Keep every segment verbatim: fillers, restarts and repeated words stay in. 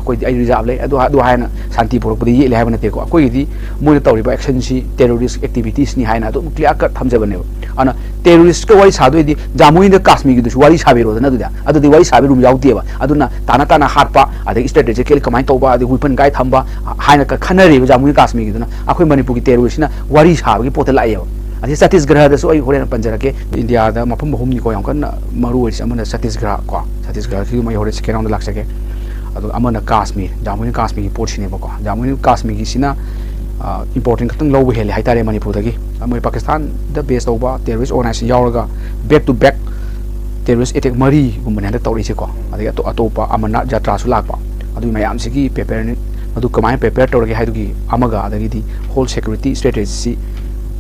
ꯑꯩꯈꯣꯏꯗꯤ ꯑꯩ ꯔꯤꯖꯥꯕ ꯂꯩ, ꯑꯗꯨ ꯑꯗꯨ ꯍꯥꯏꯅ ꯁꯥꯟꯇꯤ ꯄꯨꯔꯛꯄꯗ ꯌꯦꯠꯂꯦ ꯍꯥꯏꯕ ꯅꯠꯇꯦꯀꯣ꯫ ꯑꯩꯈꯣꯏꯒꯤꯗꯤ ꯃꯣꯏꯅ ꯇꯧꯔꯤꯕ ꯑꯦꯛꯁꯟꯁꯤ ꯇꯦꯔꯣꯔꯤꯁ ꯑꯦꯛꯇꯤꯚꯤꯇꯤꯁꯅꯤ ꯍꯥꯏꯅ ꯑꯗꯨꯝ ꯀ꯭ꯂꯤꯌꯥꯔ ꯀꯠ ꯊꯝꯖꯕꯅꯦꯕ꯫ ꯑꯗꯨꯅ ꯇꯦꯔꯣꯔꯤꯁꯀ ꯋꯥꯔꯤ ꯁꯥꯗꯣꯏꯗꯤ ꯖꯥꯃꯨ ꯑꯦꯟ ꯀꯥꯁꯃꯤꯔꯒꯤꯗꯨꯁꯨ ꯋꯥꯔꯤ ꯁꯥꯕꯤꯔꯣꯗꯅ꯫ ꯑꯗꯨꯗꯤ ꯑꯗꯨꯗꯤ ꯋꯥꯔꯤ ꯁꯥꯕꯤ ꯔꯨꯝ ꯌꯥꯎꯗꯦꯕ꯫ ꯑꯗꯨꯅ ꯇꯥꯅ ꯇꯥꯅ ꯍꯥꯠꯄ, ꯑꯗꯒꯤ ꯏꯁꯇ꯭ꯔꯦꯇꯦꯖꯤꯀꯦꯜ ꯀꯃꯥꯏꯅ ꯇꯧꯕ, ꯑꯗꯒꯤ ꯋꯤꯄꯟ ꯀꯥꯏ ꯊꯝꯕ ꯍꯥꯏꯅ ꯈꯟꯅꯔꯤꯕ ꯖꯥꯃꯨ ꯑꯦꯟ ꯀꯥꯁꯃꯤꯔꯒꯤꯗꯨꯅ꯫ ꯑꯩꯈꯣꯏ ꯃꯅꯤꯄꯨꯔꯒꯤ ꯇꯦꯔꯣꯔꯤꯁꯁꯤꯅ ꯋꯥꯔꯤ ꯁꯥꯕꯒꯤ ꯄꯣꯠꯇ ꯂꯥꯛꯑꯦꯕ꯫ ꯑꯗꯩ ꯆꯇꯤꯁꯒ꯭ꯔꯍꯗꯁꯨ ꯑꯩ ꯍꯣꯔꯦꯟ ꯄꯟꯖꯔꯛꯀꯦ꯫ ꯏꯟꯗꯤꯌꯥꯗ ꯃꯐꯝ ꯑꯍꯨꯝꯅꯤꯀꯣ ꯌꯥꯝ ꯀꯟꯅ ꯃꯔꯨ ꯑꯣꯏꯔꯤꯁꯦ꯫ ꯑꯃꯅ ꯆꯇꯤꯁꯒ꯭ꯔꯍ ꯀꯣ, ꯆꯇꯤꯁꯒ꯭ꯔꯍꯁꯤꯃ ꯑꯩ ꯍꯣꯔꯦꯟ ꯁꯦꯀꯦꯟ ꯔꯥꯎꯟꯗ ꯂꯥꯛꯆꯒꯦ꯫ ꯑꯗꯨꯒ ꯑꯃꯅ ꯀꯥꯁꯃꯤꯔ, ꯖꯥꯃꯨ ꯑꯦꯟ ꯀꯥꯁꯃꯤꯔꯒꯤ ꯄꯣꯠꯁꯤꯅꯦꯕꯀꯣ꯫ ꯖꯥꯃꯨ ꯑꯦꯟ ꯀꯥꯁꯃꯤꯔꯒꯤꯁꯤꯅ ꯏꯝꯄꯣꯔꯇꯦꯟ ꯈꯛꯇꯪ ꯂꯧꯕ ꯍꯦꯜꯂꯦ ꯍꯥꯏꯇꯥꯔꯦ ꯃꯅꯤꯄꯨꯔꯗꯒꯤ꯫ ꯃꯣꯏ ꯄꯥꯀꯤꯁꯇꯥꯟꯗ ꯕꯦꯁ ꯇꯧꯕ ꯇꯦꯔꯣꯔꯤꯁ ꯑꯣꯔꯒꯅꯥꯏꯖꯦꯁꯟ ꯌꯥꯎꯔꯒ back to back terrorist attack ꯃꯔꯤꯒꯨꯝꯕꯅꯦ ꯍꯟꯗꯛ ꯇꯧꯔꯛꯏꯁꯦꯀꯣ꯫ ꯑꯗꯒꯤ ꯑꯇꯣꯞ ꯑꯇꯣꯞꯄ ꯑꯃꯔꯅꯥꯊ ꯖꯥꯇ꯭ꯔꯥꯁꯨ ꯂꯥꯛꯄ꯫ ꯑꯗꯨꯒꯤ ꯃꯌꯥꯝꯁꯤꯒꯤ ꯄ꯭ꯔꯤꯄꯦꯌꯔ, ꯃꯗꯨ ꯀꯃꯥꯏꯅ ꯄ꯭ꯔꯤꯄꯦꯌꯔ ꯇꯧꯔꯒꯦ ꯍꯥꯏꯗꯨꯒꯤ ꯑꯃꯒ, ꯑꯗꯒꯤꯗꯤ ꯍꯣꯜ ꯁꯦꯀ꯭ꯌꯨꯔꯤꯇꯤ ꯏꯁꯇ꯭ꯔꯦꯇꯦꯖꯤꯁꯤ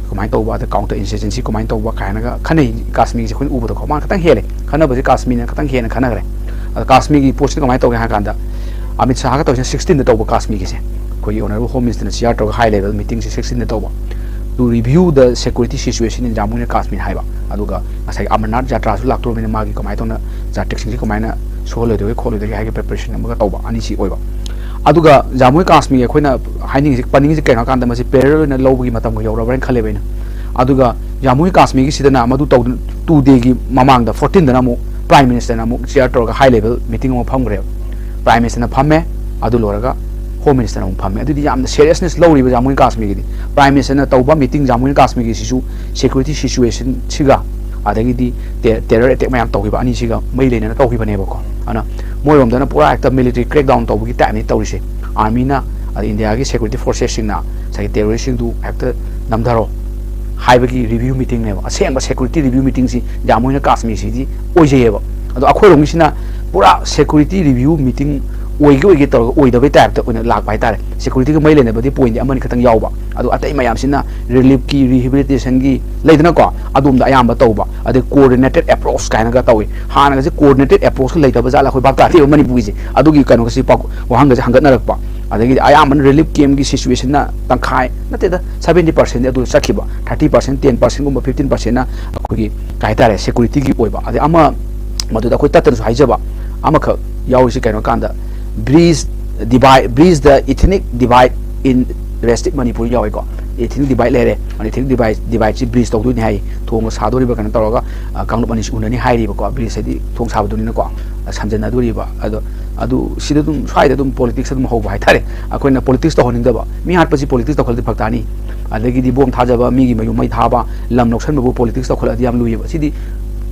ꯀꯃꯥꯏꯅ ꯇꯧꯕ, ꯑꯗ ꯀꯥꯎꯟꯇꯔ ꯏꯟꯁꯔꯖꯦꯟꯁꯤ ꯀꯃꯥꯏꯅ ꯇꯧꯕ ꯀꯥꯏꯅꯒ ꯈꯟꯅꯩ꯫ ꯀꯥꯁꯃꯤꯔꯁꯦ ꯑꯩꯈꯣꯏꯅ ꯎꯕꯗꯀꯣ, ꯃꯥꯅ ꯈꯤꯇꯪ ꯍꯦꯜꯂꯦ, ꯈꯟꯅꯕꯁꯦ ꯀꯥꯁꯃꯤꯔꯅ ꯈꯤꯇꯪ ꯍꯦꯟꯅ ꯈꯟꯅꯈ꯭ꯔꯦ꯫ ꯑꯗ ꯀꯥꯁꯃꯤꯔꯒꯤ ꯄꯣꯠꯁꯤꯅ ꯀꯃꯥꯏꯅ ꯇꯧꯒꯦ ꯍꯥꯏ ꯀꯥꯟꯗ, ꯑꯃꯤꯠ ꯁꯥꯍꯒ ꯇꯧꯔꯤꯁꯤꯅ ꯁꯤꯛꯁꯇꯤꯟꯗ ꯇꯧꯕ ꯀꯥꯁꯃꯤꯔꯒꯤꯁꯦ꯫ ꯑꯩꯈꯣꯏꯒꯤ ꯑꯣꯅꯔꯦꯕꯜ ꯍꯣꯝ ꯃꯤꯅꯤꯁꯇꯔꯅ ꯆꯤꯌꯥꯔ ꯇꯧꯔꯒ ꯍꯥꯏ ꯂꯦꯚꯦꯜ ꯃꯤꯇꯤꯡꯁꯦ ꯁꯤꯛꯁꯇꯤꯟꯗ ꯇꯧꯕ, to review the security situation in Jammu and Kashmir ꯍꯥꯏꯕ꯫ ꯑꯗꯨꯒ ꯉꯁꯥꯏꯒꯤ ꯑꯃꯔꯅꯥꯊ ꯖꯥꯇ꯭ꯔꯥꯁꯨ ꯂꯥꯛꯇꯣꯔꯕꯅꯤꯅ ꯃꯥꯒꯤ ꯀꯃꯥꯏꯅ ꯇꯧꯅ ꯖꯥꯇ꯭ꯔꯤꯛꯁꯤꯡꯁꯤ ꯀꯃꯥꯏꯅ ꯁꯣꯛꯍꯜꯂꯣꯏꯗꯒꯦ ꯈꯣꯠꯂꯣꯏꯗꯒꯦ ꯍꯥꯏꯕꯒꯤ ꯄ꯭ꯔꯤꯄꯦꯔꯦꯁꯟ ꯑꯃꯒ ꯇꯧꯕ, ꯑꯅꯤꯁꯤ ꯑꯣꯏꯕ꯫ ꯑꯗꯨꯒ ꯖꯥꯃꯨ ꯑꯦꯟ ꯀꯥꯁꯃꯤꯔꯒꯤ ꯑꯩꯈꯣꯏꯅ ꯍꯥꯏꯅꯤꯡꯉꯤꯁꯦ, ꯄꯟꯅꯤꯡꯉꯤꯁꯦ ꯀꯩꯅꯣ ꯍꯥꯏ ꯀꯥꯟꯗ, ꯃꯁꯤ ꯄꯦꯔꯦꯂꯦꯜ ꯑꯣꯏꯅ ꯂꯧꯕꯒꯤ ꯃꯇꯝꯒ ꯌꯧꯔꯕ꯭ꯔꯅ ꯈꯜꯂꯦꯕ ꯑꯩꯅ꯫ ꯑꯗꯨꯒ ꯖꯥꯃꯨ ꯑꯦꯟ ꯀꯥꯁꯃꯤꯔꯒꯤꯁꯤꯗꯅ ꯃꯗꯨ ꯇꯧꯗ-, ꯇꯨ ꯗꯦꯒꯤ ꯃꯃꯥꯡꯗ ꯐꯣꯔꯇꯤꯟꯗꯅ ꯑꯃꯨꯛ ꯄ꯭ꯔꯥꯏꯝ ꯃꯤꯅꯤꯁꯇꯔꯅ ꯑꯃꯨꯛ ꯆꯤꯌꯥꯔ ꯇꯧꯔꯒ ꯍꯥꯏ ꯂꯦꯚꯦꯜ ꯃꯤꯇꯤꯡ ꯑꯃ ꯐꯝꯈ꯭ꯔꯦꯕ꯫ ꯄ꯭ꯔꯥꯏꯝ ꯃꯤꯅꯤꯁꯇꯔꯅ ꯐꯝꯃꯦ, ꯑꯗꯨ ꯂꯣꯏꯔꯒ ꯍꯣꯝ ꯃꯤꯅꯤꯁꯇꯔꯅ ꯑꯃꯨꯛ ꯐꯝꯃꯦ꯫ ꯑꯗꯨꯗꯤ ꯌꯥꯝꯅ ꯁꯦꯔꯤꯌꯁꯅꯦꯁ ꯂꯧꯔꯤꯕ ꯖꯥꯃꯨ ꯑꯦꯟ ꯀꯥꯁꯃꯤꯔꯒꯤꯗꯤ꯫ ꯄ꯭ꯔꯥꯏꯝ ꯃꯤꯅꯤꯁꯇꯔꯅ ꯇꯧꯕ ꯃꯤꯇꯤꯡ ꯖꯥꯃꯨ ꯑꯦꯟ ꯀꯥꯁꯃꯤꯔꯒꯤꯁꯤꯁꯨ ꯁꯦꯀ꯭ꯌꯨꯔꯤꯇꯤ ꯁꯤꯆꯨꯋꯦꯁꯟꯁꯤꯒ, ꯑꯗꯒꯤꯗꯤ ꯇꯦ-, ꯇꯦꯔꯔ ꯑꯦꯇꯦꯛ ꯃꯌꯥꯝ ꯇꯧꯈꯤꯕ ꯑꯅꯤꯁꯤꯒ ꯃꯔꯤ ꯂꯩꯅꯅ ꯇꯧꯈꯤꯕꯅꯦꯕꯀꯣ꯫ ꯑꯗꯨꯅ ꯃꯣꯏꯔꯣꯝꯗꯅ ꯄꯨꯔꯥ ꯍꯦꯛꯇ ꯃꯤꯂꯤꯇꯔꯤ ꯀ꯭ꯔꯦꯛꯗꯥꯎꯟ ꯇꯧꯕꯒꯤ ꯇꯥꯏꯞꯅꯤ ꯇꯧꯔꯤꯁꯦ꯫ ꯑꯥꯔꯃꯤꯅ, ꯑꯗꯩ ꯏꯟꯗꯤꯌꯥꯒꯤ ꯁꯦꯀ꯭ꯌꯨꯔꯤꯇꯤ ꯐꯣꯔꯁꯦꯁꯁꯤꯡꯅ ꯉꯁꯥꯏꯒꯤ ꯇꯦꯔꯣꯔꯤꯁꯁꯤꯡꯗꯨ ꯍꯦꯛꯇ ꯅꯝꯊꯔꯣ ꯍꯥꯏꯕꯒꯤ ꯔꯤꯚ꯭ꯌꯨ ꯃꯤꯇꯤꯡꯅꯦꯕ꯫ ꯑꯁꯦꯡꯕ ꯁꯦꯀ꯭ꯌꯨꯔꯤꯇꯤ ꯔꯤꯚ꯭ꯌꯨ ꯃꯤꯇꯤꯡꯁꯤ ꯖꯥꯃꯨ ꯑꯦꯟ ꯀꯥꯁꯃꯤꯔꯁꯤꯗꯤ ꯑꯣꯏꯖꯩꯌꯦꯕ꯫ ꯑꯗꯣ ꯑꯩꯈꯣꯏꯔꯣꯝꯒꯤꯁꯤꯅ ꯄꯨꯔꯥ ꯁꯦꯀ꯭ꯌꯨꯔꯤꯇꯤ ꯔꯤꯚ꯭ꯌꯨ ꯃꯤꯇꯤꯡ ꯑꯣꯏꯒꯦ ꯑꯣꯏꯒꯦ ꯇꯧꯔꯒ ꯑꯣꯏꯗꯕꯩ ꯇꯥꯏꯞꯇ ꯑꯣꯏꯅ ꯂꯥꯛꯄ ꯍꯥꯏꯇꯥꯔꯦ꯫ ꯁꯦꯀ꯭ꯌꯨꯔꯤꯇꯤꯒ ꯃꯔꯤ ꯂꯩꯅꯕꯗꯤ ꯄꯣꯏꯟꯗꯤ ꯑꯃꯅꯤ ꯈꯛꯇꯪ ꯌꯥꯎꯕ꯫ ꯑꯗꯣ ꯑꯇꯩ ꯃꯌꯥꯝꯁꯤꯅ ꯔꯤꯂꯤꯐꯀꯤ, ꯔꯤꯍꯦꯕꯤꯂꯤꯇꯦꯁꯟꯒꯤ ꯂꯩꯗꯅꯀꯣ, ꯑꯗꯣꯝꯗ ꯑꯌꯥꯝꯕ ꯇꯧꯕ꯫ ꯑꯗꯩ ꯀꯣꯑꯣꯔꯗꯤꯅꯦꯇꯦꯠ ꯑꯦꯄ꯭ꯔꯣꯆ ꯀꯥꯏꯅꯒ ꯇꯧꯏ꯫ ꯍꯥꯟꯅꯒꯁꯦ ꯀꯣꯑꯣꯔꯗꯤꯅꯦꯇꯦꯠ ꯑꯦꯄ꯭ꯔꯣꯆꯀ ꯂꯩꯇꯕ ꯖꯥꯠꯂ ꯑꯩꯈꯣꯏ ꯚꯥꯞ ꯇꯥꯗꯦꯕ ꯃꯅꯤꯄꯨꯔꯒꯤꯁꯦ꯫ ꯑꯗꯨꯒꯤ ꯀꯩꯅꯣꯒꯁꯤ ꯄꯥꯎ-, ꯋꯥꯍꯪꯒꯁꯦ ꯍꯪꯒꯠꯅꯔꯛꯄ꯫ ꯑꯗꯒꯤꯗꯤ ꯑꯌꯥꯝꯕꯅ ꯔꯤꯂꯤꯐ ꯀꯦꯝꯞꯀꯤ ꯁꯤꯆꯨꯋꯦꯁꯟꯅ ꯇꯪꯈꯥꯏ ꯅꯠꯇꯦꯗ, ꯁꯚꯦꯟꯇꯤ ꯄꯥꯔꯁꯦꯟꯗꯤ ꯑꯗꯨ ꯆꯠꯈꯤꯕ, ꯊꯥꯔꯇꯤ ꯄꯥꯔꯁꯦꯟ, ꯇꯦꯟ ꯄꯥꯔꯁꯦꯟꯒꯨꯝꯕ, ꯐꯤꯐꯇꯤꯟ ꯄꯥꯔꯁꯦꯟꯅ ꯑꯩꯈꯣꯏꯒꯤ ꯀꯩ ꯍꯥꯏꯇꯥꯔꯦ, ꯁꯦꯀ꯭ꯌꯨꯔꯤꯇꯤꯒꯤ ꯑꯣꯏꯕ꯫ ꯑꯗꯩ ꯑꯃ, ꯃꯗꯨꯗ ꯑꯩꯈꯣꯏ ꯇꯠꯇꯅꯁꯨ ꯍꯥꯏꯖꯕ ꯑꯃꯈꯛ ꯌꯥꯎꯔꯤꯁꯤ ꯀꯩꯅꯣ ꯀꯥꯟꯗ, bridge divide, bridge the ethnic divide in restrict Manipur ꯌꯥꯎꯋꯦꯀꯣ꯫ Ethnic divide ꯂꯩꯔꯦ, ethnic divide, divide ꯁꯤ bridge ꯇꯧꯗꯣꯏꯅꯤ ꯍꯥꯏ꯫ ꯊꯣꯡꯒ ꯁꯥꯗꯣꯔꯤꯕ ꯀꯩꯅꯣ ꯇꯧꯔꯒ, ꯑ, ꯀꯥꯡꯂꯨꯞ ꯑꯅꯤꯁꯤ ꯎꯅꯅꯤ ꯍꯥꯏꯔꯤꯕꯀꯣ꯫ Bridge ꯍꯥꯏꯗꯤ ꯊꯣꯡ ꯁꯥꯕꯗꯨꯅꯤꯅꯀꯣ, ꯑ, ꯁꯝꯖꯟꯅꯗꯣꯔꯤꯕ꯫ ꯑꯗꯣ ꯑꯗꯨ ꯁꯤꯗ ꯑꯗꯨꯝ, ꯁ꯭ꯋꯥꯏꯗ ꯑꯗꯨꯝ politics ꯑꯗꯨꯝ ꯍꯧꯕ ꯍꯥꯏꯇꯥꯔꯦ꯫ ꯑꯩꯈꯣꯏꯅ politics ꯇꯧꯍꯟꯅꯤꯡꯗꯕ, ꯃꯤ ꯍꯥꯠꯄꯁꯤ politics ꯇꯧꯈꯠꯂꯗꯤ ꯐꯔꯛ ꯇꯥꯅꯤ꯫ ꯑꯗꯒꯤꯗꯤ ꯕꯣꯝ ꯊꯥꯖꯕ, ꯃꯤꯒꯤ ꯃꯌꯨꯝ ꯃꯩ ꯊꯥꯕ, ꯂꯝ ꯂꯧꯁꯟꯕꯕꯨ politics ꯇꯧꯈꯠꯂꯗꯤ ꯌꯥꯝ ꯂꯨꯏꯌꯦꯕ꯫ ꯁꯤꯗꯤ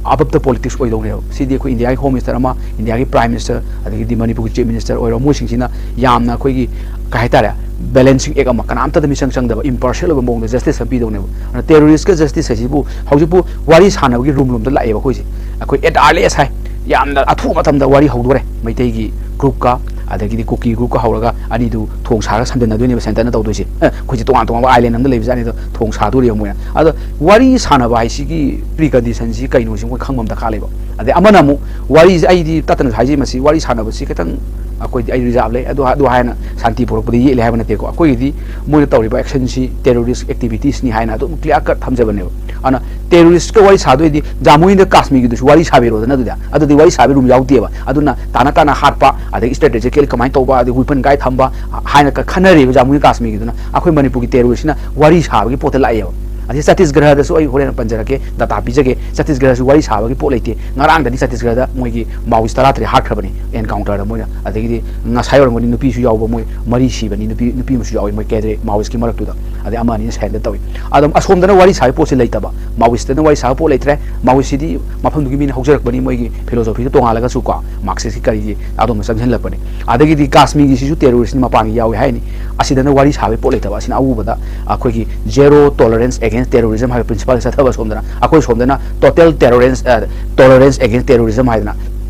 ꯑꯕꯞꯇ politics ꯑꯣꯏꯗꯧꯅꯦꯕ꯫ ꯁꯤꯗꯤ ꯑꯩꯈꯣꯏ ꯏꯟꯗꯤꯌꯥꯒꯤ Home Minister ꯑꯃ, ꯏꯟꯗꯤꯌꯥꯒꯤ Prime Minister, ꯑꯗꯒꯤꯗꯤ ꯃꯅꯤꯄꯨꯔꯒꯤ Chief Minister ꯑꯣꯏꯔꯣ, ꯃꯣꯏꯁꯤꯡꯁꯤꯅ ꯌꯥꯝꯅ ꯑꯩꯈꯣꯏꯒꯤ, ꯀꯩ ꯍꯥꯏꯇꯥꯔꯦ, balancing act ꯑꯃ, ꯀꯅꯥꯝꯇꯗ ꯃꯤꯆꯪ ꯆꯪꯗꯕ, impartial ꯑꯣꯏꯕ ꯃꯑꯣꯡꯗ justice ꯑꯃ ꯄꯤꯗꯧꯅꯦꯕ꯫ ꯑꯗꯨꯅ terrorist ꯀ justice ꯍꯥꯏꯁꯤꯕꯨ ꯍꯧꯖꯤꯛꯄꯨ ꯋꯥꯔꯤ ꯁꯥꯟꯅꯕꯒꯤ room ꯂꯣꯝꯗ ꯂꯥꯛꯑꯦꯕ ꯑꯩꯈꯣꯏꯁꯦ꯫ ꯑꯩꯈꯣꯏ at earliest ꯍꯥꯏ, ꯌꯥꯝꯅ ꯑꯊꯨꯕ ꯃꯇꯝꯗ ꯋꯥꯔꯤ ꯍꯧꯗꯣꯔꯦ꯫ ꯃꯩꯇꯩꯒꯤ group ꯀ, ꯑꯗꯒꯤꯗꯤ ꯀꯨꯀꯤ group ꯀ ꯍꯧꯔꯒ ꯑꯅꯤꯗꯨ ꯊꯣꯡ ꯁꯥꯔꯒ ꯁꯝꯖꯟꯅꯗꯣꯏꯅꯦꯕ centre ꯅ ꯇꯧꯗꯣꯏꯁꯦ꯫ ꯑꯦ, ꯑꯩꯈꯣꯏꯁꯦ ꯇꯣꯉꯥꯟ ꯇꯣꯉꯥꯟꯕ island ꯑꯃꯗ ꯂꯩꯕꯖꯥꯠꯅꯤ, ꯑꯗꯣ ꯊꯣꯡ ꯁꯥꯗꯣꯔꯤꯕ ꯃꯣꯏꯅ꯫ ꯑꯗꯣ ꯋꯥꯔꯤ ꯁꯥꯟꯅꯕ ꯍꯥꯏꯁꯤꯒꯤ precondition ꯁꯤ ꯀꯩꯅꯣꯁꯤ ꯃꯣꯏ ꯈꯪꯕ ꯑꯃ ꯗꯔꯀꯥꯔ ꯂꯩꯕ꯫ ꯑꯗꯩ ꯑꯃꯅ ꯑꯃꯨꯛ ꯋꯥꯔꯤꯁꯦ, ꯑꯩꯗꯤ ꯇꯠꯇꯅꯁꯨ ꯍꯥꯏꯖꯩ, ꯃꯁꯤ ꯋꯥꯔꯤ ꯁꯥꯟꯅꯕꯁꯤ ꯈꯤꯇꯪ ꯑꯩꯈꯣꯏꯗꯤ, ꯑꯩ reserve ꯂꯩ, ꯑꯗꯨ, ꯑꯗꯨ ꯍꯥꯏꯅ ꯁꯥꯟꯇꯤ ꯄꯨꯔꯛꯄꯗ ꯌꯦꯠꯂꯦ ꯍꯥꯏꯕ ꯅꯠꯇꯦꯀꯣ꯫ ꯑꯩꯈꯣꯏꯒꯤꯗꯤ ꯃꯣꯏꯅ ꯇꯧꯔꯤꯕ action ꯁꯤ terrorist activities ꯅꯤ ꯍꯥꯏꯅ ꯑꯗꯨꯝ clear cut ꯊꯝꯖꯕꯅꯦꯕ꯫ ꯑꯗꯨꯅ terrorist ꯀ ꯋꯥꯔꯤ ꯁꯥꯗꯣꯏꯗꯤ ꯖꯥꯃꯨ ꯑꯦꯟ ꯀꯥꯁꯃꯤꯔꯒꯤꯗꯨꯁꯨ ꯋꯥꯔꯤ ꯁꯥꯕꯤꯔꯣꯗꯅ꯫ ꯑꯗꯨꯗꯤ, ꯑꯗꯨꯗꯤ ꯋꯥꯔꯤ ꯁꯥꯕꯒꯤ room ꯌꯥꯎꯗꯦꯕ꯫ ꯑꯗꯨꯅ ꯇꯥꯅ ꯇꯥꯅ ꯍꯥꯠꯄ, ꯑꯗꯒꯤ strategical ꯀꯃꯥꯏꯅ ꯇꯧꯕ, ꯑꯗꯒꯤ weapon ꯀꯥꯏ ꯊꯝꯕ ꯍꯥꯏꯅ ꯈ-, ꯈꯟꯅꯔꯤꯕ ꯖꯥꯃꯨ ꯑꯦꯟ ꯀꯥꯁꯃꯤꯔꯒꯤꯗꯨꯅ꯫ ꯑꯩꯈꯣꯏ ꯃꯅꯤꯄꯨꯔꯒꯤ terrorist ꯁꯤꯅ ꯋꯥꯔꯤ ꯁꯥꯕꯒꯤ ꯄꯣꯠꯇ ꯂꯥꯛꯑꯦꯕ꯫ ꯑꯗꯩ ꯆꯇꯤꯁꯒ꯭ꯔꯍꯗꯁꯨ ꯑꯩ ꯍꯣꯔꯦꯟ ꯄꯟꯖꯔꯛꯀꯦ, data ꯄꯤꯖꯒꯦ꯫ ꯆꯇꯤꯁꯒ꯭ꯔꯍꯁꯨ ꯋꯥꯔꯤ ꯁꯥꯕꯒꯤ ꯄꯣꯠ ꯂꯩꯇꯦ꯫ ꯉꯔꯥꯡꯗꯗꯤ ꯆꯇꯤꯁꯒ꯭ꯔꯍꯗ ꯃꯣꯏꯒꯤ Maoist ꯇꯔꯥ ꯇꯔꯦꯠ ꯍꯥꯠꯈ꯭ꯔꯕꯅꯤ encounter ꯗ ꯃꯣꯏꯅ꯫ ꯑꯗꯒꯤꯗꯤ ꯉꯁꯥꯏ ꯑꯣꯏꯔꯝꯒꯅꯤ ꯅꯨꯄꯤꯁꯨ ꯌꯥꯎꯕ, ꯃꯣꯏ ꯃꯔꯤ ꯁꯤꯕꯅꯤ, ꯅꯨꯄꯤ, ꯅꯨꯄꯤ ꯑꯃꯁꯨ ꯌꯥꯎꯏ ꯃꯣꯏ cadre Maoist ꯀꯤ ꯃꯔꯛꯇꯨꯗ꯫ ꯑꯗꯩ ꯑꯃ ꯑꯅꯤꯅ surrender ꯇꯧꯏ꯫ ꯑꯗꯨꯝ ꯑꯁꯣꯝꯗꯅ ꯋꯥꯔꯤ ꯁꯥꯕꯒꯤ ꯄꯣꯠꯁꯤ ꯂꯩꯇꯕ, Maoist ꯇꯅ ꯋꯥꯔꯤ ꯁꯥꯕ ꯄꯣꯠ ꯂꯩꯇ꯭ꯔꯦ꯫ Maoist ꯁꯤꯗꯤ ꯃꯐꯝꯗꯨꯒꯤ ꯃꯤꯅ ꯍꯧꯖꯔꯛꯄꯅꯤ, ꯃꯣꯏꯒꯤ philosophy ꯗꯣ ꯇꯣꯉꯥꯜꯂꯒꯁꯨ ꯀꯣ, Marxist ꯀꯤ ꯀꯔꯤꯒꯤ ꯑꯗꯣꯝꯗ ꯆꯪꯁꯤꯜꯂꯛꯄꯅꯤ꯫ ꯑꯗꯒꯤꯗꯤ ꯀꯥꯁꯃꯤꯔꯒꯤꯁꯤꯁꯨ terrorist ꯅꯤ, ꯃꯄꯥꯟꯒꯤ ꯌꯥꯎꯏ ꯍꯥꯏꯅꯤ꯫ ꯑꯁꯤꯗꯅ ꯋꯥꯔꯤ ꯁꯥꯕꯒꯤ ꯄꯣꯠ ꯂꯩꯇꯕ꯫ ꯑꯁꯤꯅ ꯑꯎꯕꯗ ꯑꯩꯈꯣꯏꯒꯤ zero tolerance against terrorism ꯍꯥꯏꯕ principle ꯆꯠꯊꯕ ꯁꯣꯝꯗꯅ, ꯑꯩꯈꯣꯏ ꯁꯣꯝꯗꯅ total tolerance, ꯑ, tolerance against terrorism ꯍꯥꯏꯗꯅ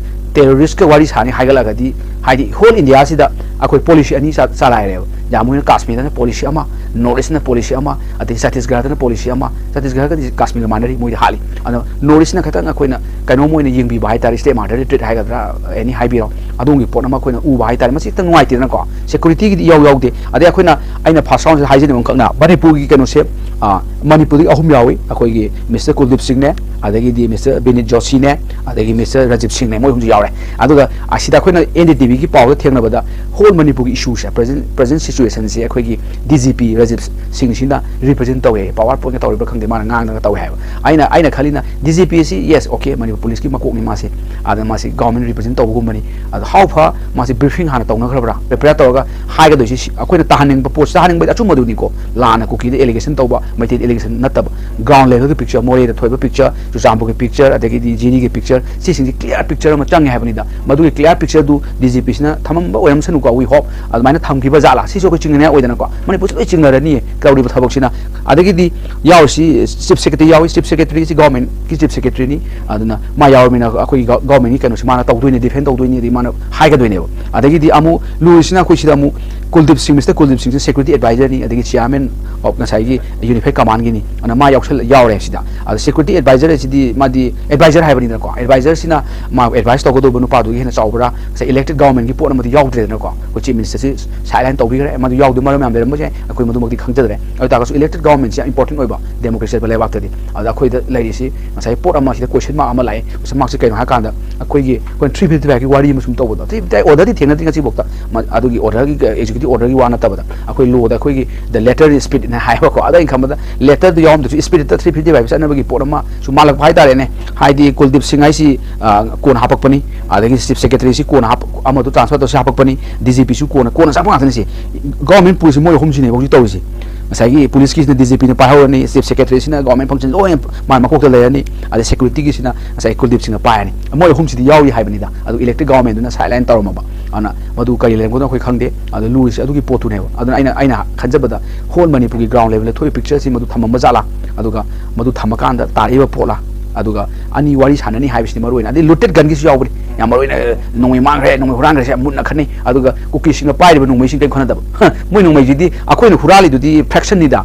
terrorist ꯀ ꯋꯥꯔꯤ ꯁꯥꯅꯤ ꯍꯥꯏꯒꯠꯂꯒꯗꯤ, ꯍꯥꯏꯗꯤ whole India ꯁꯤꯗ ꯑꯩꯈꯣꯏ policy ꯑꯅꯤ ꯆ-, ꯆꯂꯥꯏꯔꯦꯕ꯫ ꯖꯥꯃꯨ ꯑꯦꯟ ꯀꯥꯁꯃꯤꯔꯗꯅ policy ꯑꯃ, North East ꯅ policy ꯑꯃ, ꯑꯗꯩ ꯆꯇꯤꯁꯒ꯭ꯔꯍꯗꯅ policy ꯑꯃ꯫ ꯆꯇꯤꯁꯒ꯭ꯔꯍꯒꯗꯤ ꯀꯥꯁꯃꯤꯔꯒ ꯃꯥꯟꯅꯔꯤ, ꯃꯣꯏꯗꯤ ꯍꯥꯠꯂꯤ꯫ ꯑꯗꯣ North East ꯅ ꯈꯤꯇꯪ ꯑꯩꯈꯣꯏꯅ ꯀꯩꯅꯣꯝ ꯑꯣꯏꯅ ꯌꯦꯡꯕꯤꯕ ꯍꯥꯏꯇꯥꯔꯦ, step mother ꯗ treat ꯍꯥꯏꯒꯗ꯭ꯔꯥ, any ꯍꯥꯏꯕꯤꯔꯣ꯫ ꯑꯗꯣꯝꯒꯤ ꯄꯣꯠ ꯑꯃ ꯑꯩꯈꯣꯏꯅ ꯎꯕ ꯍꯥꯏꯇꯥꯔꯦ꯫ ꯃꯁꯤ ꯈꯤꯇꯪ ꯅꯨꯡꯉꯥꯏꯇꯦꯗꯅꯀꯣ꯫ ꯁꯦꯀ꯭ꯌꯨꯔꯤꯇꯤꯒꯤꯗꯤ ꯏꯌꯥꯎ ꯌꯥꯎꯗꯦ꯫ ꯑꯗꯩ ꯑꯩꯈꯣꯏꯅ, ꯑꯩꯅ ꯐꯥꯔꯁ ꯔꯥꯎꯟꯁꯤꯗ ꯍꯥꯏꯖꯅꯤꯡꯕ ꯑꯃꯈꯛꯅ, ꯃꯅꯤꯄꯨꯔꯒꯤ ꯀꯩꯅꯣꯁꯦ, ꯑ, ꯃꯅꯤꯄꯨꯔꯗꯒꯤ ꯑꯍꯨꯝ ꯌꯥꯎꯏ꯫ ꯑꯩꯈꯣꯏꯒꯤ ꯃꯤꯁꯇꯔ ꯀꯨꯜꯗꯤꯞ ꯁꯤꯡꯅꯦ, ꯑꯗꯒꯤꯗꯤ ꯃꯤꯁꯇꯔ ꯕꯤꯅꯤꯠ ꯖꯣꯁꯤꯅꯦ, ꯑꯗꯒꯤ ꯃꯤꯁꯇꯔ ꯔꯥꯖꯤꯕ ꯁꯤꯡꯅꯦ, ꯃꯣꯏ ꯑꯍꯨꯝꯁꯤ ꯌꯥꯎꯔꯦ꯫ ꯑꯗꯨꯒ ꯑꯁꯤꯗ ꯑꯩꯈꯣꯏꯅ ꯑꯦꯟ ꯗꯤ ꯇꯤ ꯚꯤꯒꯤ ꯄꯥꯎꯗ ꯊꯦꯡꯅꯕꯗ, ꯍꯣꯜ ꯃꯅꯤꯄꯨꯔꯒꯤ ꯏꯁꯨꯁꯦ, ꯄ꯭ꯔꯖꯦꯟ, ꯄ꯭ꯔꯖꯦꯟ ꯁꯤꯆꯨꯋꯦꯁꯟꯁꯦ ꯑꯩꯈꯣꯏꯒꯤ ꯗꯤ ꯖꯤ ꯄꯤ ꯔꯥꯖꯤꯕ ꯁꯤꯡꯁꯤꯅ ꯔꯤꯄ꯭ꯔꯖꯦꯟ ꯇꯧꯋꯦ, ꯄꯥꯋꯔ ꯄꯣꯏꯟꯠꯀ ꯇꯧꯔꯤꯕ꯭ꯔꯥ ꯈꯪꯗꯦ, ꯃꯥꯅ ꯉꯥꯡꯗꯅ ꯇꯧꯋꯦ ꯍꯥꯏꯕ꯫ ꯑꯩꯅ, ꯑꯩꯅ ꯈꯜꯂꯤꯅ, ꯗꯤ ꯖꯤ ꯄꯤ ꯑꯁꯤ, ꯌꯦꯁ, ꯑꯣꯀꯦ, ꯃꯅꯤꯄꯨꯔ ꯄꯨꯂꯤꯁꯀꯤ ꯃꯀꯣꯛꯅꯤ ꯃꯥꯁꯦ, ꯑꯗ ꯃꯥꯁꯤ ꯒꯚꯔꯟꯃꯦꯟꯠ ꯔꯤꯄ꯭ꯔꯖꯦꯟꯠ ꯇꯧꯕꯒꯨꯝꯕꯅꯤ꯫ ꯑꯗꯣ ꯍꯥꯎ ꯐ ꯃꯥꯁꯤ ꯕ꯭ꯔꯤꯐꯤꯡ ꯍꯥꯟꯅ ꯇꯧꯅꯈ꯭ꯔꯕ꯭ꯔꯥ, ꯄ꯭ꯔꯤꯄꯦꯌꯔ ꯇꯧꯔꯒ ꯍꯥꯏꯒꯗꯣꯏꯁꯤ, ꯁꯤ ꯑꯩꯈꯣꯏꯅ ꯇꯥꯍꯟꯅꯤꯡꯕ ꯄꯣꯠꯁꯤ ꯇꯥꯍꯟꯅꯤꯡꯕꯗꯤ ꯑꯆꯨꯝꯕꯗꯨꯅꯤꯀꯣ, ꯂꯥꯟꯅ ꯀꯨꯀꯤꯗ ꯑꯦꯂꯤꯒꯦꯁꯟ ꯇꯧꯕ, ꯃꯩꯇꯩꯗ ꯑꯦꯂꯤꯒꯦꯁꯟ ꯅꯠꯇꯕ꯫ ꯒ꯭ꯔꯥꯎꯟ ꯂꯦꯚꯦꯜꯒꯤ ꯄꯤꯛꯆꯔ, ꯃꯣꯔꯦꯗ ꯊꯣꯛꯏꯕ ꯄꯤꯛꯆꯔ, ꯆꯨꯔꯆꯥꯟꯄꯨꯔꯒꯤ ꯄꯤꯛꯆꯔ, ꯑꯗꯒꯤꯗꯤ ꯖꯤꯔꯤꯒꯤ ꯄꯤꯛꯆꯔ, ꯁꯤꯁꯤꯡꯁꯦ ꯀ꯭ꯂꯤꯌꯥꯔ ꯄꯤꯛꯆꯔ ꯑꯃ ꯆꯪꯉꯦ ꯍꯥꯏꯕꯅꯤꯗ꯫ ꯃꯗꯨꯒꯤ ꯀ꯭ꯂꯤꯌꯥꯔ ꯄꯤꯛꯆꯔꯗꯨ ꯗꯤ ꯖꯤ ꯄꯤꯁꯤꯅ ꯊꯝꯃꯝꯕ ꯑꯣꯏꯔꯝꯁꯅꯨꯀꯣ, we hope꯫ ꯑꯗꯨꯃꯥꯏꯅ ꯊꯝꯈꯤꯕ ꯖꯥꯠꯂꯥ, ꯁꯤꯁꯨ ꯑꯩꯈꯣꯏ ꯆꯤꯡꯅꯅꯤꯡꯉꯥꯏ ꯑꯣꯏꯗꯅꯀꯣ꯫ ꯃꯅꯤꯄꯨꯔꯁꯤ ꯂꯣꯏ ꯆꯤꯡꯅꯔꯅꯤ ꯇꯧꯔꯤꯕ ꯊꯕꯛꯁꯤꯅ꯫ ꯑꯗꯒꯤꯗꯤ ꯌꯥꯎꯔꯤꯁꯤ ꯆꯤꯐ ꯁꯦꯀ꯭ꯔꯦꯇꯔꯤ ꯌꯥꯎꯏ, ꯆꯤꯐ ꯁꯦꯀ꯭ꯔꯦꯇꯔꯤꯁꯤ ꯒꯚꯔꯟꯃꯦꯟꯠꯀꯤ ꯆꯤꯐ ꯁꯦꯀ꯭ꯔꯦꯇꯔꯤꯅꯤ꯫ ꯑꯗꯨꯅ ꯃꯥ ꯌꯥꯎꯔꯕꯅꯤꯅ ꯑꯩꯈꯣꯏꯒꯤ ꯒ-, ꯒꯚꯔꯟꯃꯦꯟꯠꯀꯤ ꯀꯩꯅꯣꯁꯤ ꯃꯥꯅ ꯇꯧꯗꯣꯏꯅꯤ, ꯗꯤꯐꯦꯟ ꯇꯧꯗꯣꯏꯅꯤ, ꯑꯗꯩ ꯃꯥꯅ ꯍꯥꯏꯒꯗꯣꯏꯅꯦꯕ꯫ ꯑꯗꯒꯤꯗꯤ ꯑꯃꯨꯛ ꯂꯨꯔꯤꯁꯤꯅ ꯑꯩꯈꯣꯏ ꯁꯤꯗ ꯑꯃꯨꯛ ꯀꯨꯜꯗꯤꯞ ꯁꯤꯡ, ꯃꯤꯁꯇꯔ ꯀꯨꯜꯗꯤꯞ ꯁꯤꯡꯁꯦ ꯁꯦꯀ꯭ꯌꯨꯔꯤꯇꯤ ꯑꯦꯗꯚꯥꯏꯖꯔꯅꯤ, ꯑꯗꯒꯤ ꯆꯤꯌꯥꯔꯃꯦꯟ ꯑꯣꯐ ꯉꯁꯥꯏꯒꯤ ꯌꯨꯅꯤꯐꯥꯏꯠ ꯀꯃꯥꯟꯒꯤꯅꯤ꯫ ꯑꯗꯨꯅ ꯃꯥ ꯌꯥꯎꯁꯜ-, ꯌꯥꯎꯔꯦ ꯁꯤꯗ꯫ ꯑꯗ ꯁꯦꯀ꯭ꯌꯨꯔꯤꯇꯤ ꯑꯦꯗꯚꯥꯏꯖꯔ ꯑꯁꯤꯗꯤ ꯃꯥꯗꯤ ꯑꯦꯗꯚꯥꯏꯖꯔ ꯍꯥꯏꯕꯅꯤꯅꯀꯣ, ꯑꯦꯗꯚꯥꯏꯖꯔꯁꯤꯅ ꯃꯥ ꯑꯦꯗꯚꯥꯏꯁ ꯇꯧꯒꯗꯧꯕ ꯅꯨꯄꯥꯗꯨꯒꯤ ꯍꯦꯟꯅ ꯆꯥꯎꯕ꯭ꯔꯥ? ꯉꯁꯥꯏ ꯏꯂꯦꯛꯇꯦꯗ ꯒꯚꯔꯟꯃꯦꯟꯠꯀꯤ ꯄꯣꯠ ꯑꯃꯗꯤ ꯌꯥꯎꯗ꯭ꯔꯦꯗꯅꯀꯣ꯫ ꯑꯩꯈꯣꯏ ꯆꯤꯐ ꯃꯤꯅꯤꯁꯇꯔꯁꯤ ꯁꯥꯏꯠꯂꯥꯏꯟ ꯇꯧꯕꯤꯈ꯭ꯔꯦ, ꯃꯗꯨ ꯌꯥꯎꯗꯕ ꯃꯔꯝ ꯌꯥꯝ ꯂꯩꯔꯝꯕꯁꯨ ꯌꯥꯏ, ꯑꯩꯈꯣꯏ ꯃꯗꯨꯃꯛꯇꯤ ꯈꯪꯖꯗ꯭ꯔꯦ꯫ ꯑꯗꯨ ꯇꯥꯔꯒꯁꯨ ꯏꯂꯦꯛꯇꯦꯗ ꯒꯚꯔꯟꯃꯦꯟꯠꯁꯤ ꯌꯥꯝ ꯏꯝꯄꯣꯔꯇꯦꯟ ꯑꯣꯏꯕ ꯗꯦꯃꯣꯀ꯭ꯔꯦꯁꯤ ꯂꯩꯕ ꯂꯩꯕꯥꯛꯇꯗꯤ꯫ ꯑꯗ ꯑꯩꯈꯣꯏꯗ ꯂꯩꯔꯤꯁꯤ ꯉꯁꯥꯏ ꯄꯣꯠ ꯑꯃ ꯁꯤꯗ ꯀꯣꯏꯁꯟ ꯃꯥꯔꯛ ꯑꯃ ꯂꯥꯛꯑꯦ꯫ ꯀꯣꯏꯁꯟ ꯃꯥꯔꯛꯁꯤ ꯀꯩꯅꯣ ꯍꯥꯏ ꯀꯥꯟꯗ, ꯑꯩꯈꯣꯏꯒꯤ, ꯑꯩꯈꯣꯏꯅ ꯊ꯭ꯔꯤ ꯐꯤꯐꯇꯤ ꯐꯥꯏꯚꯀꯤ ꯋꯥꯔꯤ ꯑꯃ ꯁꯨꯝ ꯇꯧꯕꯗꯣ, ꯊ꯭ꯔꯤ ꯐꯤꯐꯇꯤ ꯐꯥꯏꯚ ꯑꯣꯔꯗꯔꯗꯤ ꯊꯦꯡꯅꯗ꯭ꯔꯤ ꯉꯁꯤꯐꯥꯎꯗ꯫ ꯃ-, ꯑꯗꯨꯒꯤ ꯑꯣꯔꯗꯔꯒꯤ, ꯑꯦꯛꯖꯤꯀ꯭ꯌꯨꯇꯤꯚ ꯑꯣꯔꯗꯔꯒꯤ ꯋꯥ ꯅꯠꯇꯕꯗ, ꯑꯩꯈꯣꯏ ꯂꯣꯗ ꯑꯩꯈꯣꯏꯒꯤ the letter is spirit ꯍꯥꯏꯅ ꯍꯥꯏꯕꯀꯣ꯫ ꯑꯗꯣ ꯑꯩꯅ ꯈꯟꯕꯗ ꯂꯦꯇꯔꯗꯨ ꯌꯥꯎꯔꯝꯗ꯭ꯔꯁꯨ ꯏꯁꯄꯤꯔꯤꯠꯇ ꯊ꯭ꯔꯤ ꯐꯤꯐꯇꯤ ꯐꯥꯏꯚ ꯆꯠꯅꯕꯒꯤ ꯄꯣꯠ ꯑꯃ ꯁꯨꯝ ꯃꯥꯜꯂꯛꯄ ꯍꯥꯏꯇꯥꯔꯦꯅꯦ꯫ ꯍꯥꯏꯗꯤ ꯀꯨꯜꯗꯤꯞ ꯁꯤꯡ ꯍꯥꯏꯁꯤ, ꯑ, ꯀꯣꯟꯅ ꯍꯥꯞꯄꯛꯄꯅꯤ, ꯑꯗꯒꯤ ꯆꯤꯐ ꯁꯦꯀ꯭ꯔꯦꯇꯔꯤꯁꯤ ꯀꯣꯟꯅ ꯍꯥꯞ-, ꯑꯃꯗꯨ ꯇ꯭ꯔꯥꯟꯁꯐꯔ ꯇꯧꯁꯤ ꯍꯥꯞꯄꯛꯄꯅꯤ, ꯗꯤ ꯖꯤ ꯄꯤꯁꯨ ꯀꯣꯟꯅ, ꯀꯣꯟꯅ ꯆꯪꯉꯛꯄ ꯉꯥꯛꯇꯅꯤ ꯁꯤ꯫ ꯒꯚꯔꯟꯃꯦꯟꯠ ꯄꯨꯔꯤꯁꯤ ꯃꯣꯏ ꯑꯍꯨꯝꯁꯤꯅꯦꯕ ꯍꯧꯖꯤꯛ ꯇꯧꯔꯤꯁꯤ꯫ ꯉꯁꯥꯏꯒꯤ ꯄꯨꯂꯤꯁꯀꯤꯁꯤꯅ ꯗꯤ ꯖꯤ ꯄꯤꯅ ꯄꯥꯏꯍꯧꯔꯅꯤ, ꯆꯤꯐ ꯁꯦꯀ꯭ꯔꯦꯇꯔꯤꯁꯤꯅ ꯒꯚꯔꯟꯃꯦꯟꯠ ꯐꯪꯁꯟ ꯂꯣꯏꯅ ꯃꯥ ꯃꯀꯣꯛꯇ ꯂꯩꯔꯅꯤ, ꯑꯗꯩ ꯁꯦꯀ꯭ꯌꯨꯔꯤꯇꯤꯒꯤꯁꯤꯅ ꯉꯁꯥꯏ ꯀꯨꯜꯗꯤꯞ ꯁꯤꯡꯅ ꯄꯥꯏꯔꯅꯤ꯫ ꯃꯣꯏ ꯑꯍꯨꯝꯁꯤꯗꯤ ꯌꯥꯎꯔꯤ ꯍꯥꯏꯕꯅꯤꯗ꯫ ꯑꯗꯨ ꯏꯂꯦꯛꯇꯦꯗ ꯒꯚꯔꯟꯃꯦꯟꯠꯇꯨꯅ ꯁꯥꯏꯠꯂꯥꯏꯟ ꯇꯧꯔꯝꯃꯕ꯫ ꯑꯗꯨꯅ ꯃꯗꯨ ꯀꯔꯤ ꯂꯩꯔꯝꯒꯗꯣ ꯑꯩꯈꯣꯏ ꯈꯪꯗꯦ꯫ ꯑꯗꯨ ꯂꯨꯔꯤꯁꯦ ꯑꯗꯨꯒꯤ ꯄꯣꯠꯇꯨꯅꯦꯕ꯫ ꯑꯗꯨꯅ ꯑꯩꯅ, ꯑꯩꯅ ꯈꯟꯖꯕꯗ ꯍꯣꯜ ꯃꯅꯤꯄꯨꯔꯒꯤ ꯒ꯭ꯔꯥꯎꯟ ꯂꯦꯚꯦꯜꯗ ꯊꯣꯛꯏꯕ ꯄꯤꯛꯆꯔꯁꯤ ꯃꯗꯨ ꯊꯝꯃꯝꯕ ꯖꯥꯠꯂꯥ? ꯑꯗꯨꯒ ꯃꯗꯨ ꯊꯝꯃꯀꯥꯟꯗ ꯇꯥꯔꯛꯏꯕ ꯄꯣꯠꯂꯥ? ꯑꯗꯨꯒ ꯑꯅꯤ ꯋꯥꯔꯤ ꯁꯥꯟꯅꯅꯤ ꯍꯥꯏꯕꯁꯤꯗꯤ ꯃꯔꯨ ꯑꯣꯏꯅ꯫ ꯑꯗꯩ ꯂꯨꯇꯦꯗ ꯒꯟꯒꯤꯁꯨ ꯌꯥꯎꯕꯅꯤ꯫ ꯌꯥꯝ ꯃꯔꯨ ꯑꯣꯏꯅ, ꯑ, ꯅꯣꯡꯃꯩ ꯃꯥꯡꯈ꯭ꯔꯦ, ꯅꯣꯡꯃꯩ ꯍꯨꯔꯥꯟꯈ꯭ꯔꯦꯁꯦ ꯌꯥꯝ ꯃꯨꯟꯅ ꯈꯟꯅꯩ꯫ ꯑꯗꯨꯒ ꯀꯨꯀꯤꯁꯤꯡꯅ ꯄꯥꯏꯔꯤꯕ ꯅꯣꯡꯃꯩꯁꯤꯡ ꯀꯔꯤꯝ ꯈꯟꯅꯗꯕ꯫ ꯃꯣꯏ ꯅꯣꯡꯃꯩꯁꯤꯗꯤ ꯑꯩꯈꯣꯏꯅ ꯍꯨꯔꯥꯜꯂꯤꯗꯨꯗꯤ ꯐ꯭ꯔꯦꯛꯁꯟꯅꯤꯗ꯫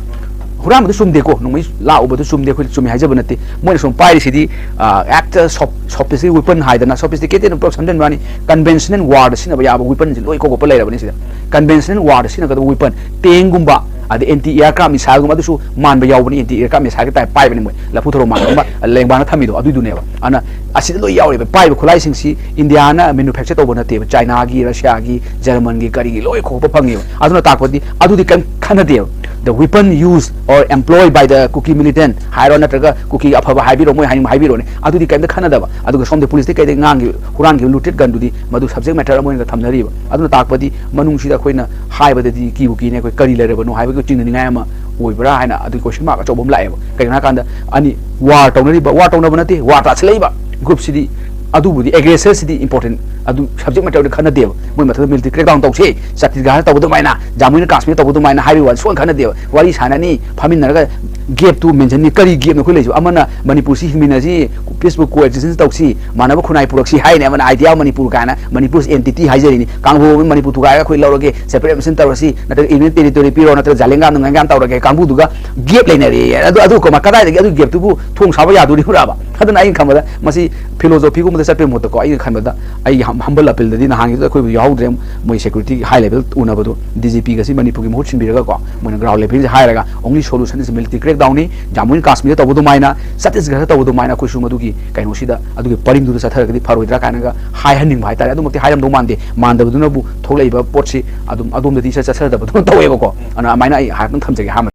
ꯍꯨꯔꯥꯟꯕꯗꯨ ꯆꯨꯝꯗꯦꯀꯣ, ꯅꯣꯡꯃꯩ ꯂꯥꯛꯎꯕꯗꯨ ꯆꯨꯝꯗꯦ, ꯑꯩꯈꯣꯏ ꯆꯨꯝꯃꯤ ꯍꯥꯏꯖꯕ ꯅꯠꯇꯦ꯫ ꯃꯣꯏꯅ ꯁꯨꯝ ꯄꯥꯏꯔꯤꯁꯤꯗꯤ ꯑꯦꯛꯇ ꯁꯣꯐꯤꯁꯇꯤꯀꯦꯇꯦꯠ ꯋꯦꯄꯟ ꯍꯥꯏꯗꯅ, ꯁꯣꯐꯤꯁꯇꯤꯀꯦꯇꯦꯠ ꯄꯨꯂꯞ ꯁꯝꯖꯟꯕ ꯋꯥꯅꯤ, ꯀꯟꯚꯦꯟꯁꯅꯦꯜ ꯋꯥꯔꯗ ꯁꯤꯖꯤꯟꯅꯕ ꯌꯥꯕ ꯋꯦꯄꯟꯁꯤ ꯂꯣꯏ ꯀꯣꯛ ꯀꯣꯛꯄ ꯂꯩꯔꯕꯅꯤ ꯁꯤꯗ꯫ ꯀꯟꯚꯦꯟꯁꯅꯦꯜ ꯋꯥꯔꯗ ꯁꯤꯖꯤꯟꯅꯒꯗꯕ ꯋꯦꯄꯟ, ꯇꯦꯡꯒꯨꯝꯕ, ꯑꯗꯩ ꯑꯦꯟꯇꯤ ꯑꯦꯌꯔꯀ꯭ꯔꯥꯐ ꯃꯤꯁꯥꯏꯜꯒꯨꯝꯕ, ꯑꯗꯨꯁꯨ ꯃꯥꯟꯕ ꯌꯥꯎꯕꯅꯤ, ꯑꯦꯟꯇꯤ ꯑꯦꯌꯔꯀ꯭ꯔꯥꯐ ꯃꯤꯁꯥꯏꯜꯒꯤ ꯇꯥꯏꯞ ꯄꯥꯏꯕꯅꯤ ꯃꯣꯏ, ꯂꯐꯨ ꯊꯔꯣ ꯃꯥꯟꯕꯒꯨꯝꯕ ꯂꯦꯡꯕꯥꯅ ꯊꯝꯃꯤꯗꯣ ꯑꯗꯨꯏꯗꯨꯅꯦꯕ꯫ ꯑꯗꯨꯅ ꯑꯁꯤꯗ ꯂꯣꯏ ꯌꯥꯎꯔꯤꯕ ꯄꯥꯏꯔꯤꯕ ꯈꯨꯠꯂꯥꯏꯁꯤꯡꯁꯤ ꯏꯟꯗꯤꯌꯥꯅ ꯃꯦꯅꯨꯐꯦꯛꯆꯔ ꯇꯧꯕ ꯅꯠꯇꯦꯕ, ꯆꯥꯏꯅꯥꯒꯤ, ꯔꯁꯤꯌꯥꯒꯤ, ꯖꯔꯃꯟꯒꯤ, ꯀꯔꯤꯒꯤ ꯂꯣꯏ ꯈꯣꯛꯄ ꯐꯪꯉꯦꯕ꯫ ꯑꯗꯨꯅ ꯇꯥꯛꯄꯗꯤ ꯑꯗꯨꯗꯤ ꯀꯔꯤꯝ ꯈꯟꯅꯗꯦꯕ꯫ The weapon used or employed by the Kuki militant ꯍꯥꯏꯔꯣ, ꯅꯠꯇ꯭ꯔꯒ ꯀꯨꯀꯤ ꯑꯐꯕ ꯍꯥꯏꯕꯤꯔꯣ, ꯃꯣꯏ ꯍꯥꯏꯅꯤꯡꯕ ꯍꯥꯏꯕꯤꯔꯣꯅꯦ, ꯑꯗꯨꯗꯤ ꯀꯔꯤꯝꯇ ꯈꯟꯅꯗꯕ꯫ ꯑꯗꯨꯒ ꯁꯣꯝꯗ ꯄꯨꯂꯤꯁꯇꯤ ꯀꯩꯗꯩ ꯉꯥꯡꯈꯤꯕ, ꯍꯨꯔꯥꯟꯈꯤꯕ ꯂꯨꯇꯦꯠ ꯒꯟꯗꯨꯗꯤ ꯃꯗꯨ ꯁꯕꯖꯦꯛ ꯃꯦꯇꯔ ꯑꯃ ꯑꯣꯏꯅ ꯊꯝꯅꯔꯤꯕ꯫ ꯑꯗꯨꯅ ꯇꯥꯛꯄꯗꯤ ꯃꯅꯨꯡꯁꯤꯗ ꯑꯩꯈꯣꯏꯅ ꯍꯥꯏꯕꯗꯗꯤ ꯀꯤꯕꯨ ꯀꯤꯅꯦ, ꯑꯩꯈꯣꯏ ꯀꯔꯤ ꯂꯩꯔꯕꯅꯣ ꯍꯥꯏꯕꯒꯤ ꯆꯤꯡꯅꯅꯤꯡꯉꯥꯏ ꯑꯃ ꯑꯣꯏꯕ꯭ꯔꯥ ꯍꯥꯏꯅ ꯑꯗꯨꯒꯤ ꯀꯣꯏꯁꯟ ꯃꯥꯔꯛ ꯑꯆꯧꯕ ꯑꯃ ꯂꯥꯛꯑꯦꯕ꯫ ꯀꯩꯒꯤꯅꯣ ꯍꯥꯏꯀꯥꯟꯗ ꯑꯅꯤ ꯋꯥꯔ ꯇꯧꯅꯔꯤꯕ, ꯋꯥꯔ ꯇꯧꯅꯕ ꯅꯠꯇꯦ, ꯋꯥꯔ ꯇꯥꯁꯤꯜꯂꯛꯏꯕ ꯒ꯭ꯔꯨꯞꯁꯤꯗꯤ, ꯑꯗꯨꯕꯨꯗꯤ ꯑꯦꯒ꯭ꯔꯦꯁꯔꯁꯤꯗꯤ ꯏꯝꯄꯣꯔꯇꯦꯟ, ꯑꯗꯨ ꯁꯕꯖꯦꯛ ꯃꯦꯇꯔꯗꯤ ꯈꯟꯅꯗꯦꯕ꯫ ꯃꯣꯏ ꯃꯊꯛꯇ ꯃꯤꯂꯤꯇꯔꯤ ꯀ꯭ꯔꯦꯛꯗꯥꯎꯟ ꯇꯧꯁꯦ, ꯆꯇꯤꯁꯒꯔꯗ ꯇꯧꯕ ꯑꯗꯨꯃꯥꯏꯅ, ꯖꯥꯃꯨ ꯑꯦꯟ ꯀꯥꯁꯃꯤꯔ ꯇꯧꯕ ꯑꯗꯨꯃꯥꯏꯅ ꯍꯥꯏꯕꯒꯤ ꯋꯥꯗꯤ ꯁꯨꯡꯈꯟ ꯈꯟꯅꯗꯦꯕ꯫ ꯋꯥꯔꯤ ꯁꯥꯟꯅꯅꯤ, ꯐꯝꯃꯤꯟꯅꯔꯒ ꯒꯦꯞꯇꯨ ꯃꯦꯟꯁꯟꯅꯤ꯫ ꯀꯔꯤ ꯒꯦꯞꯅꯣ ꯑꯩꯈꯣꯏ ꯂꯩꯁꯤꯕꯣ? ꯑꯃꯅ ꯃꯅꯤꯄꯨꯔꯁꯤ ꯍꯤꯡꯃꯤꯟꯅꯁꯤ, ꯄꯤꯁꯐꯨꯜ ꯀꯣꯑꯦꯛꯖꯤꯁꯇꯦꯟꯁ ꯇꯧꯁꯤ, ꯃꯥꯟꯅꯕ ꯈꯨꯟꯅꯥꯏ ꯄꯨꯔꯛꯁꯤ ꯍꯥꯏꯅꯤ, ꯑꯃꯅ ꯑꯥꯏꯗꯤꯌꯥ ꯑꯣꯐ ꯃꯅꯤꯄꯨꯔ ꯀꯥꯏꯅ, ꯃꯅꯤꯄꯨꯔ ꯑꯦꯟꯇꯤꯇꯤ ꯍꯥꯏꯖꯔꯤꯅꯤ꯫ ꯀꯥꯡꯕꯨ ꯑꯃ ꯃꯅꯤꯄꯨꯔ ꯊꯨꯒꯥꯏꯔꯒ ꯑꯩꯈꯣꯏ ꯂꯧꯔꯒꯦ, ꯁꯦꯄꯔꯦꯠ ꯅꯦꯁꯟ ꯇꯧꯔꯁꯤ, ꯅꯠꯇ꯭ꯔꯒ ꯌꯨꯅꯤꯌꯟ ꯇꯦꯔꯤꯇꯣꯔꯤ ꯄꯤꯔꯣ, ꯅꯠꯇ꯭ꯔꯒ ꯖꯥꯂꯦꯡꯒꯥꯝꯗ ꯉꯥꯡꯒꯥꯝ ꯇꯧꯔꯒꯦ ꯀꯥꯡꯕꯨꯗꯨꯒ ꯒꯦꯞ ꯂꯩꯅꯔꯦ꯫ ꯑꯗꯨ, ꯑꯗꯨ ꯀꯃ-, ꯀꯗꯥꯏꯗꯒꯤ ꯑꯗꯨ ꯒꯦꯞꯇꯨꯕꯨ ꯊꯣꯡ ꯁꯥꯕ ꯌꯥꯗꯣꯔꯤꯕ꯭ꯔꯥꯕ? ꯑꯗꯨꯅ ꯑꯩꯅ ꯈꯟꯕꯗ ꯃꯁꯤ ꯐꯤꯂꯣꯖꯣꯐꯤꯒꯨꯝꯕꯗ ꯆꯠꯄꯒꯤ ꯃꯍꯨꯠꯇꯀꯣ, ꯑꯩꯅ ꯈꯟꯕꯗ ꯑꯩꯒꯤ ꯍꯝ-, ꯍꯝꯕꯜ ꯑꯄꯤꯜꯗꯗꯤ ꯅꯍꯥꯟꯒꯤꯗꯨꯗ ꯑꯩꯈꯣꯏꯕꯨ ꯌꯥꯎꯍꯧꯗ꯭ꯔꯦ, ꯃꯣꯏ ꯁꯦꯀ꯭ꯌꯨꯔꯤꯇꯤ ꯍꯥꯏ ꯂꯦꯚꯦꯜ ꯎꯅꯕꯗꯣ, ꯗꯤ ꯖꯤ ꯄꯤꯒꯁꯤ ꯃꯅꯤꯄꯨꯔꯒꯤ ꯃꯍꯨꯠ ꯁꯤꯟꯕꯤꯔꯒꯀꯣ, ꯃꯣꯏꯅ ꯒ꯭ꯔꯥꯎꯟ ꯂꯦꯚꯦꯜꯁꯦ ꯍꯥꯏꯔꯒ only solution is military crackdownꯅꯤ, ꯖꯥꯃꯨ ꯑꯦꯟ ꯀꯥꯁꯃꯤꯔꯗ ꯇꯧꯕ ꯑꯗꯨꯃꯥꯏꯅ, ꯆꯇꯤꯁꯒꯔꯗ ꯇꯧꯕ ꯑꯗꯨꯃꯥꯏꯅ ꯑꯩꯈꯣꯏꯁꯨ ꯃꯗꯨꯒꯤ ꯀꯩꯅꯣꯁꯤꯗ, ꯑꯗꯨꯒꯤ ꯄꯔꯤꯡꯗꯨꯗ ꯆꯠꯊꯔꯒꯗꯤ ꯐꯔꯣꯏꯗ꯭ꯔꯥ ꯀꯥꯏꯅꯒ ꯍꯥꯏꯍꯟꯅꯤꯡꯕ ꯍꯥꯏꯇꯥꯔꯦ꯫ ꯑꯗꯨꯃꯛꯇꯤ ꯍꯥꯏꯔꯝꯗꯧ ꯃꯥꯟꯗꯦ, ꯃꯥꯟꯗꯕꯗꯨꯅꯕꯨ ꯊꯣꯛꯂꯛꯏꯕ ꯄꯣꯠꯁꯤ ꯑꯗꯨꯝ ꯑꯗꯣꯝꯗꯗꯤ ꯏꯆꯠ ꯆꯠꯊꯗꯕꯗꯧꯅ ꯇꯧꯋꯦꯕꯀꯣ꯫ ꯑꯗꯨꯅ ꯑꯗꯨꯃꯥꯏꯅ ꯑꯩ ꯍꯥꯏꯐꯦꯠꯇꯪ ꯊꯝꯖꯒꯦ ꯑꯍꯥꯟꯕꯗ꯫